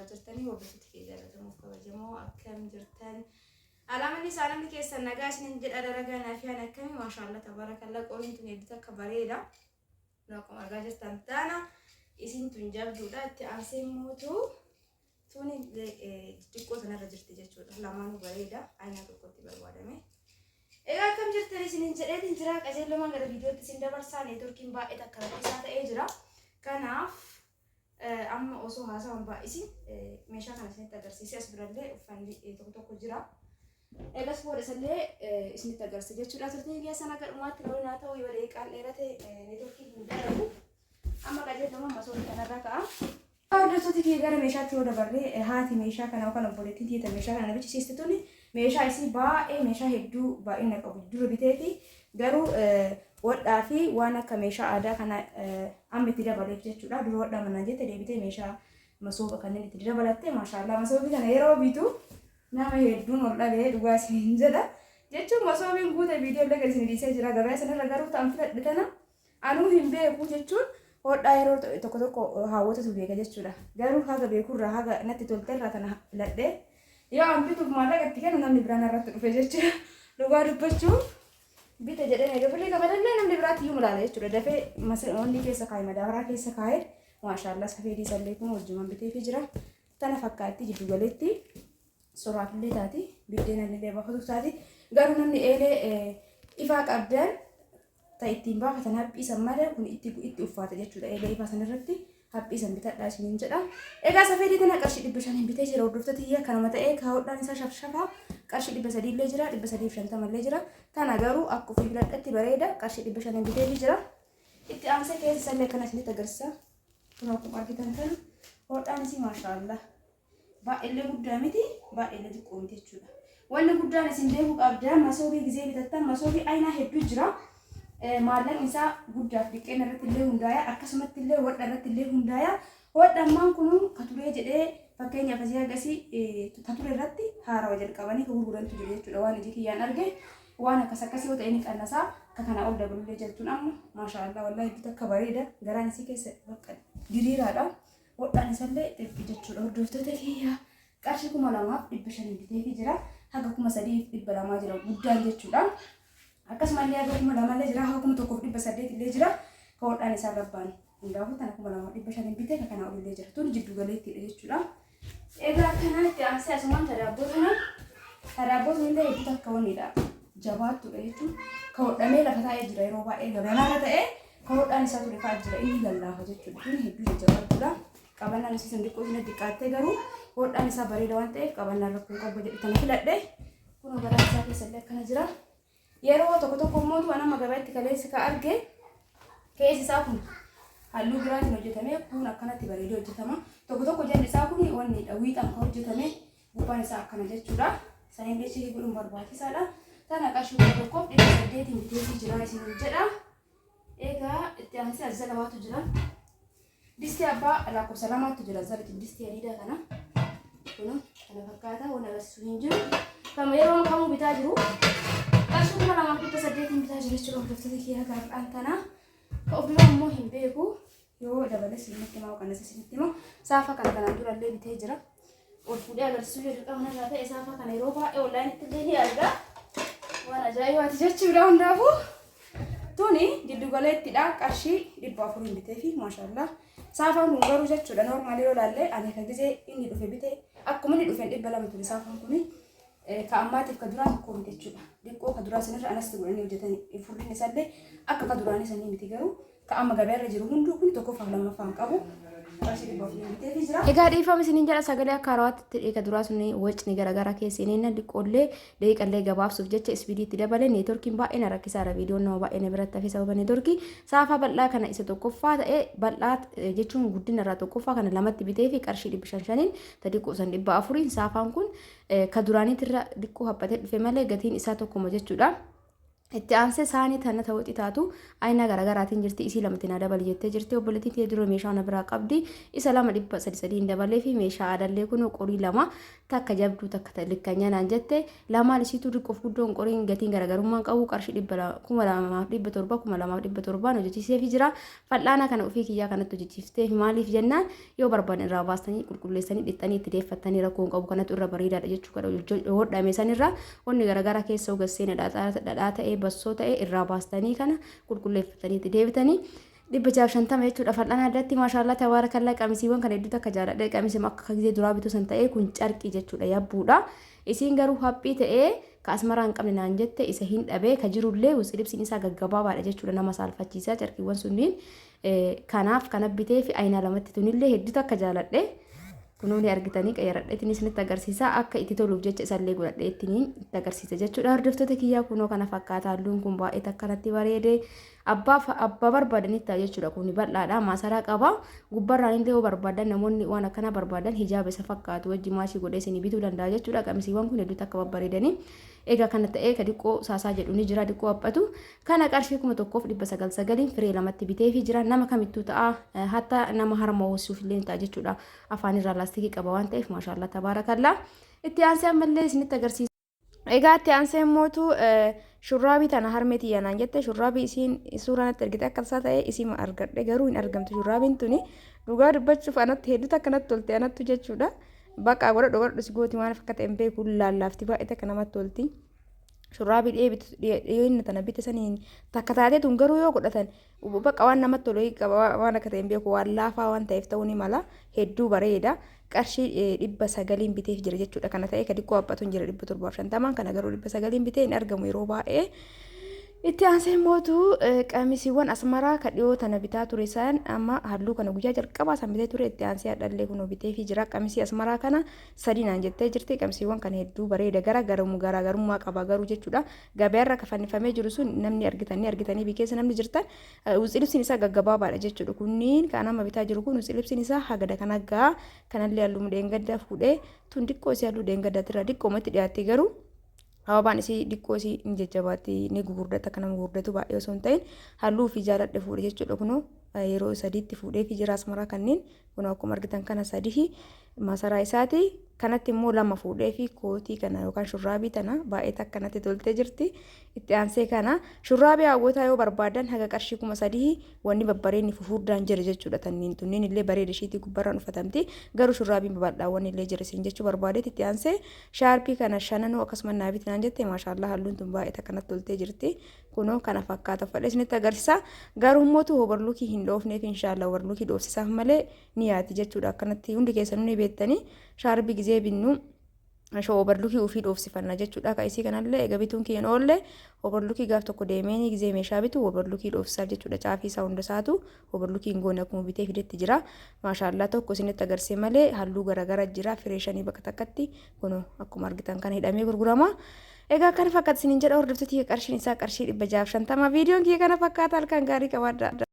Nagaa jirtanii hordoftoota kee jaallatamuuf kabajamoo akkam jirtan? Alaamanni saalamni keessan nagaa isinin jedha dalagaa naafiyaan akkami maashaallah tabaarakallaa qoriin tun hedduu takka bareeda. Akkuma argaa jirtan taana isin tun jabduudha itti aansee mootu tuni xiqqoo sanarra jirti jechuudha. Lamaanuu bareeda aynaa tokkotti barbaadame. Egaa akkam jirtan isinin jedheetiin jira qajeellumaan gara viidiyootti isin dabarsaa neetworkiin baay'ee takka rakkisaa ta'ee jira. Kanaaf amma osoo haasawaan baay'isin meeshaa kana isinitti agarsiisee as birallee uffanni tokko tokko jira. Egas booda isallee isinitti agarsiisa jechuudha. Turtiin keessan akka dhumaatti na waliin haa ta'u yoo daqiiqaan dheerate neetworkiin hin dalagu. Amma qajeellumaan masoobii kanarraa ka'a. Hordoftoota kiyya gara meeshaatti yoo dabarre haati meeshaa kana yookaan obboleettiin tiyya ta meeshaa kana na bichisiiste tuni meeshaa isii baay'ee meeshaa hedduu baay'ina qabu dura biteeti garuu wadhaa fi waan akka meeshaa aadaa kana amma itti dabaleef jechuudha dura wadhaa manaan jette deebitee meeshaa masooba kanneen itti dabalatte maashaallah masoobii kana yeroo bitu nama hedduun ol dhabee dhugaa isin jedha jechuun masoobiin guute viidiyoo illee gadi isin dhiisee jira gabaa sanarra garuu ta'an filadhe tana Anuu hin beeku jechuun hodhaa yeroo tokko tokko haawwatatu beeka jechuudha. Garuu haga beekurraa haga natti tolterraa tana filadhee yoo an bituuf maallaqa itti kennu namni biraa narratti dhufe jechuudha. Dhugaa dubbachuuf bite jedhee eega birrii kafalallee namni biraatti iyyuu mulaala jechuudha. Dafee wanni keessa kaa'e madaabaraa keessa kaa'e maashaallah safeedii isallee kun wajjumaan biteefii jira. Tana fakkaatti jiddu galeetti soraafillee taati biddeena illee baafatuuf taati. Garuu namni eelee ifaa qabdan ta ittiin baafatan haphii san malee kun itti itti ulfaata jechuudha. Eelee ifaa san irratti haphii san bitadhaa isiniin jedha. Egaa safeedii tana qarshii 500 bitee jira hordoftoota tiyya kanuma ta'ee kaa'udhaan isaa shafshafaa qarshii 300 illee jira 350 illee jira. Tana garuu akka ofii filadhatti bareeda qarshii 500 bitee jira. Itti aansee keessa isallee akkana isinitti agarsiisa. Kun akkuma argitan kana hodhaan isii maashaallah. Baay'eellee guddaa miti, baay'eellee xiqqoo miti jechuudha. Wanni guddaan isin beekuu qabdan masoobii gizee bitattan masoobii aynaa hedduu jira. Maallaqni isaa guddaaf xiqqeenya irratti illee hundaaya akkasumatti illee hodha irratti illee hundaaya. Hodha ammaan kun ka turee jedhee fakkeenyaaf asii agasii ka ture irratti haarawa jalqabanii ka gurgurantu jiru jechuudha waan iji kiyyaan arge. Waan akkas akkasii yoo ta'e ni qannasaa akka kanaa ol dabalullee jirtuun amma maashaa Allah wallaahi hedduu takka bareeda garaan isii keessa bakka diriiraadha. Hodhaan isallee xibbi jechuudha hordoftoota kiyya qarshii 2500 biteefii jira haga 3200 jira guddaan jechuudha. Akkasumallee haga 2000 illee jira haga 1800 illee jira ka hodhaan isaa gabbaan hundaafuu tana 2500 bitee ka kanaa olillee jira tun jiddu galeettiidha jechuudha. Egaa akkanatti aansee asumaan tadaabboo tana tadaabboo tunillee hedduu takka wannidha jabaattuudha jechuun ka hodhamee lafa taa'ee jira yeroo baay'ee gabaarra ta'ee Ka hodhaan isaa ture fa'aa jira inni lallaafa jechuudha. Kun hedduu jajjabaattuudha. Qabannaan isii sun xiqqoo isin xiqqaattee garuu hodhaan isaa bareeda waan ta'eef qabannaan rakkoo hin qabu jedhu tana filadhe. Kun garaan isaa keessallee akkana jira. Yeroo tokko tokko immoo waan amma gabaatti kaleessa ka arge keessi isaa kun halluu biraatiin hojjetame kun akkanatti bareedee hojjetama. Tokko tokko jalli isaa kun wanni wiixaan kan hojjetame gubbaan isaa akkana jechuudha. Sanillee cheekii godhuun barbaachisaadha. Tana qarshii 1800 biteefii jira isin jedha. Egaa itti aansee ajaja lamaatu jira. Distii abbaa lakkoofsa lamaatu jira. Zalatti distii adiidaa kana. Kun kana fakkaata waan agarsiisu hin jiru. Kama yeroo kamuu bitaa jiru. Qarshii 2800 bitaa jiru jechuudha hordoftoota kiyya gaafadhaan tana. Ka of dura immoo hin beeku. Yoo dabales isinitti himaa yookaan isinitti himaa. Saafa kana kanaan durallee bitee jira. Ol fuudhee agarsiisuu yoo dirqama narraa ta'e saafa kana yeroo baay'ee onlaayinitti illee ni arga. Waan ajaa'ibaati jechuudha hundaafuu. Tuni giddu galeettidha qarshii 400 bitee fi maashaallah. Saafaan kun garuu jechuudha noormaali yoo ilaalle ani ka gizee inni dhufe bite akkuma inni dhufeen 200 ture saafaan kuni. Ka ammaatiif ka duraa tokko miti jechuudha. Diqqoo ka duraa sanirra anasti godhanii hojjetan furdinni isaallee akka ka duraanii sanii miti garuu ka amma gabaarra jiru hunduu kun tokkoffaaf lammaffaan qabu. Qarshii 400 biteefii jira. Egaa dhiifama isiniin jedha sagalee akka haarawaatti itti dhiika duraa sun wacni garaagaraa keessa inni diqqoollee daqiiqallee gabaabsuuf jecha ispiidii itti dabale neetworkiin baay'ee na rakkisaadha viidiyoon nama baay'ee na biratti hafee sababa neetworkii saafaa bal'aa kana isa tokkoffaa ta'e bal'aa jechuun guddina irraa tokkoffaa kana lamatti bitee fi qarshii 500n ta diqqoo san 400n saafaan kun ka duraaniitirra diqqoo haphatee dhufe malee gatiin isaa tokkuma jechuudha. Itti aansee saanii tana ta'uu taatu aynaa garaagaraatiin jirti, isii lamatti naa dabali jettee jirti. Obboleettiin tiyya dura meeshaa na biraa qabdi, isa lama 300 hin dabalee fi meeshaa aadallee kun qorii lama, takka jabduu takka likkanya naan jette. Lamaan isiitu xiqqoof guddoon qoriin gatiin garaagarummaan qabu qarshii 2700, 2700 hojjechiiseefi jira. Fal'aana kana ofii kiyyaa kanatti hojjechiiftee, maaliif jennaan yoo barbaadan irraa baastanii qulqulleessanii dhixxanii itti deeffattanii rakkoo hin qabu, kanatu irra bareedaadha jechuu kana. Hodhame sanirra wanni garaagaraa keessa ugasseen dhadhaa ta'ee bassoo ta'ee irraa baastanii kana qulqulleeffatanii itti deebitanii 650 jechuudha. Fal'aana addatti maashaallaa tabaarakallaa, qamisiiwwan kana hedduutu akka jaaladhe. Qamisii akka gizee duraa bituu san ta'ee kun carqii jechuudha, yabbuudha. Isiin garuu haphii ta'ee ka asmaraa hin qabne naan jette, isa hin dhabee, ka jirullee libsiin isaa gaggabaabaadha jechuudha, nama saalfachiisa carqiiwwan sunniin. Kanaaf kana bitee fi aynaa lamatti tunillee hedduutu akka jaaladhe. Kunoo ni argitanii, qayyaradheetiin isinitti agarsiisa, akka itti toluuf jecha isallee godhadhee ittiin itti agarsiisa jechuudha. Hordoftoota kiyyaa, kunoo kana fakkaata. Halluun kun baay'ee takkanatti bareede, abbaa abbaa barbaadanitti ta'a jechuudha. Kun bal'aadha, maasaraa qaba. Gubbarraan illee yoo barbaadan, namoonni waan akkana barbaadan, hijaaba isa fakkaatu wajji maashii godhee isinii bituu danda'a jechuudha. Qamisiiwwan kun hedduutu akka babbareedanii. Egaa kana ta'ee ka diqqoo saasaa jedhu ni jira, diqqoo haphatu. Kana qarshii 1999n firee lamatti biteefii jira. Nama kamittuu ta'a, hatta nama harma hoosisuuf illee ni ta'a jechuudha. Afaan irraa laastikii qaba waan ta'eef, maashaallaa tabaarakallaa. Itti aansee ammallee isinitti agarsiisa. Egaa itti aansee mootu shurraabii tana harmee tiyya naan jette. Shurraabii isiin suuraa natti ergite akka tasaa ta'e isii argadhe, garuu hin argamtu shurraabiin tuni. Dhugaa dubbachuuf anatti hedduu takka natti tolte anattu jechuudha. Bakka godhadhu godhadhu si gooti, waan akka ta'e hin beeku, laallaafti, baay'ee takka namatti tolti. Shurraabii dhiyeenya tana bite saniin takka taatee tun garuu yoo godhatan bakka waan namatti tolu qaba, waan akka ta'e hin beeku, waan laafaa waan ta'eef ta'uu ni mala, hedduu bareeda. Qarshii 900n biteef jira jechuudha. Kana ta'e ka diqqoo haphatu hin jira 750n, kana garuu 900n bitee, hin argamu yeroo baay'ee. Itti aansee mootu qamisiiwwan asmaraa ka dhiyoo tana bitaa ture san, amma halluu kana guyyaa jalqabaa san bitee ture. Itti aansee hadhallee kunoo biteefii jira. Qamisii asmaraa kana sadi naan jettee jirti. Qamisiiwwan kana hedduu bareeda, gara garaagarummaa qaba garuu jechuudha. Gabaarra ka fannifamee jiru sun namni argitanii argitanii bikeessa namni jirtan ucilibsiin isaa gaggabaabaadha jechuudha. Kunniin kan amma bitaa jiru kun ucilibsiin isaa hagada kana gaa. Kanallee halluu deengaddaa fuudhee, tun diqqoo isii halluu deengaddaatirraa diqqoomatti dhiyaatte, garuu ababaan isii diqqoo isii ni jajjabaatti, ni gugurdata, akka nama gugurdatu baay'ee osoo hin ta'in halluu ofii jaaladhe fuudhe jechuudha. Kunoo yeroo sadiitti fuudhee fi jira asmaraa kanneen, kunoo akkuma argitan kana sadihi masaraa isaati. Kanatti immoo lama fuudhee fi kootii kana yookaan shurraabii tana baay'ee takka natti toltee jirti. Itti aansee kana shurraabii hawwataa yoo barbaadan haga qarshii 3000 wanni babbareenni fufurdaan jira jechuudha. Tanniin tunniin illee bareeda ishiitii gubbarraan uffatamti, garuu shurraabiin babal'aawwan illee jira isin jechuu barbaadeeti. Itti aansee shaarpii kana shananuu akkasuma naa biti naan jette. Maashaallaa, halluun tun baay'ee takka natti toltee jirti. Kunoo kana fakkaata, uffadhe isinitti agarsiisa. Garuu immoo hobarlukii hin dhoofneef, inshaallah hobarlukii dhoofsisaaf malee ni yaati jechuudha. Akkanatti hundi keessanuu ni beektanii, shaarbii gizee binnu overlookii ofii dhoofsifanna jechuudha. Ka isii kanallee egaa bituun kiyyan oolle, overlookii gaaf tokko deemee gizee meeshaa bitu overlookii dhoofsisaaf jechuudha. Caafii isaa hunda isaatu overlookii hin goone, akkuma bitee fidetti jira. Maashaallaa, tokko isinitti agarsiise malee halluu garaagara jira. Firee shanii bakka takkatti kun akkuma argitan kana hidhamee gurgurama. Egaa kana fakkaata isiniin jedha hordoftoota, qarshiin isaa qarshii 650. Viidiyoon kiyya kana fakkaata, halkan gaarii qabaadha.